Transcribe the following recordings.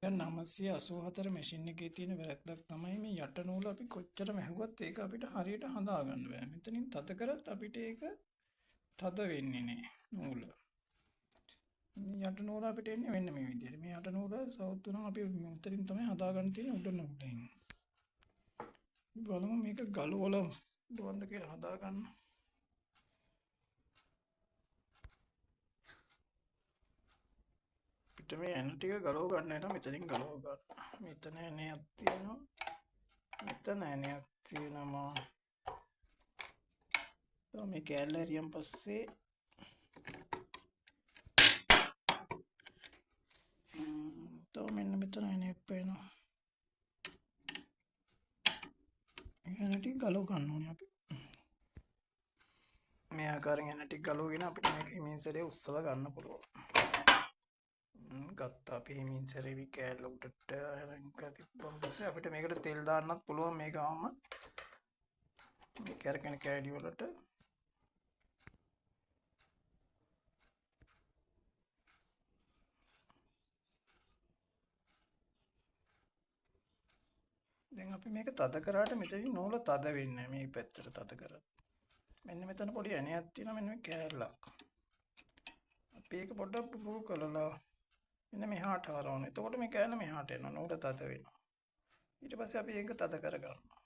984 machine එකේ තියෙන වැරැද්දක් තමයි මේ යට නූල අපි කොච්චර මැහුවත් ඒක අපිට හරියට හදා ගන්න බෑ. මෙතනින් තද කරත් අපිට ඒක තද වෙන්නේ නෑ නූල. මේ යට නූල අපිට එන්නේ මෙන්න මේ විදිහට. මේ යට නූල සවුත් තුනක් අපි මෙතනින් තමයි හදා ගන්න තියෙන්නේ උඩ නූලෙන්. බලමු මේක ගලවලා පුළුවන්ද කියලා හදා ගන්න. අපිට මේ ඇන ටික ගලව ගන්න වෙනවා. මෙතනින් ගලව ගන්න. මෙතන ඇනයක් තියෙනවා. මෙතන ඇනයක් තියෙනවා. තව මේ කෑල්ල ඇරියන් පස්සේ තව මෙන්න මෙතන ඇනයක් පේනවා. මේ ඇන ටික ගලව ගන්න ඕනේ අපි. මේ ආකාරයෙන් ඇන ටික ගලවගෙන අපිට මේක හිමින් සැරේ උස්සලා ගන්න පුළුවන්. ගත්තා අපි හිමින් සැරේ වි කෑල්ල උඩට අරන් තිබ්බන් පස්සේ අපිට මේකට තෙල් දාන්නත් පුළුවන්. මේ ගාම මේ කැරකෙන කෑලි වලට දැන් අපි මේක තද කරාට මෙතනින් නූල තද වෙන්නේ නැහැ. මේ පැත්තට තද කරත් මෙන්න මෙතන පොඩි ඇණයක් තියෙනවා. මෙන්න මේ කෑල්ලක් අපි ඒක පොඩ්ඩක් පුරු කරලා මෙන්න මෙහාට හරවනවා. එතකොට මේ කෑල්ල මෙහාට එනවා. නූල තද වෙනවා. ඊට පස්සේ අපි ඒක තද කරගන්නවා.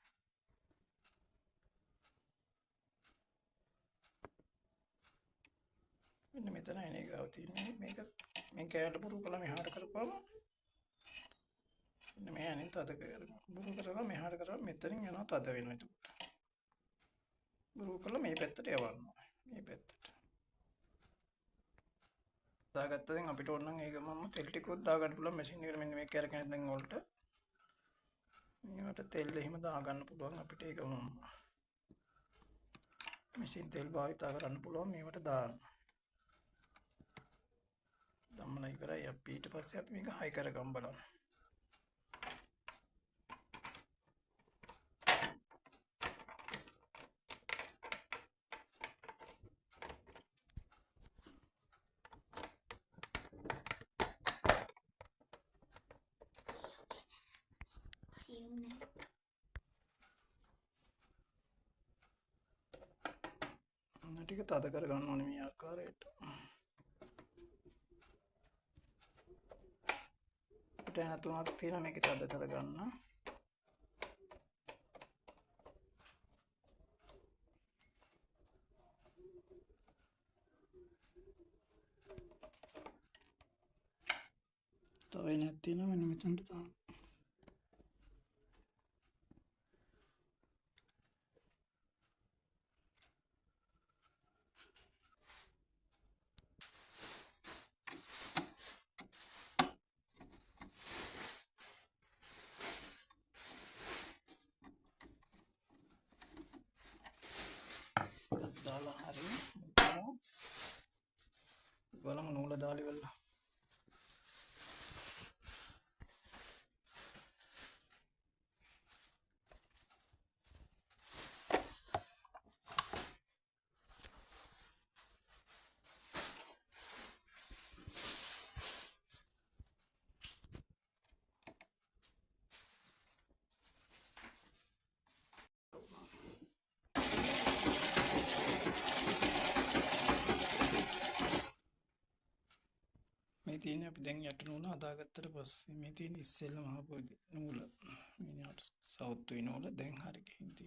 මෙන්න මෙතන එන එක ගාව තියෙන්නේ. මේක මේ කෑල්ල පුරු කරලා මෙහාට කරපුවම මෙන්න මේ ඇණෙන් තද කරගන්නවා. පුරු කරලා මෙහාට කරලා මෙතනින් යනවා තද වෙනවා. එතකොට පුරු කරලා මේ පැත්තට යවනවා. මේ පැත්තට දාගත්තා. දැන් අපිට ඕන නම් ඒ ගමන්ම තෙල් ටිකක් දාගන්න පුළුවන් මැෂින් එකට. මෙන්න මේ කැරකෙන දැන් වලට මේවට තෙල් එහෙම දාගන්න පුළුවන් අපිට. ඒ ගමන්ම මැෂින් තෙල් භාවිතා කරන්න පුළුවන් මේවට දාන්න. දම්මලා ඉවරයි. අපි ඊට පස්සේ අපි මේක හයි කරගමු බලන්න. ටික තද කරගන්න ඕනේ මේ ආකාරයට. අපිට එන තුනක් තියෙනවා මේක තද කරගන්න. තව එනක් තියෙනවා මෙන්න මෙතනට දාන්න. දාලා හරි බලමු නූල දාලා ඉවරලා. මේ තියෙන්නේ අපි දැන් යට නූල හදාගත්තට පස්සේ මේ තියෙන ඉස්සෙල්ලම ආපු නූල මේ යට සවුත් වෙන නූල දැන් හරි ගිහින් තියෙනවා.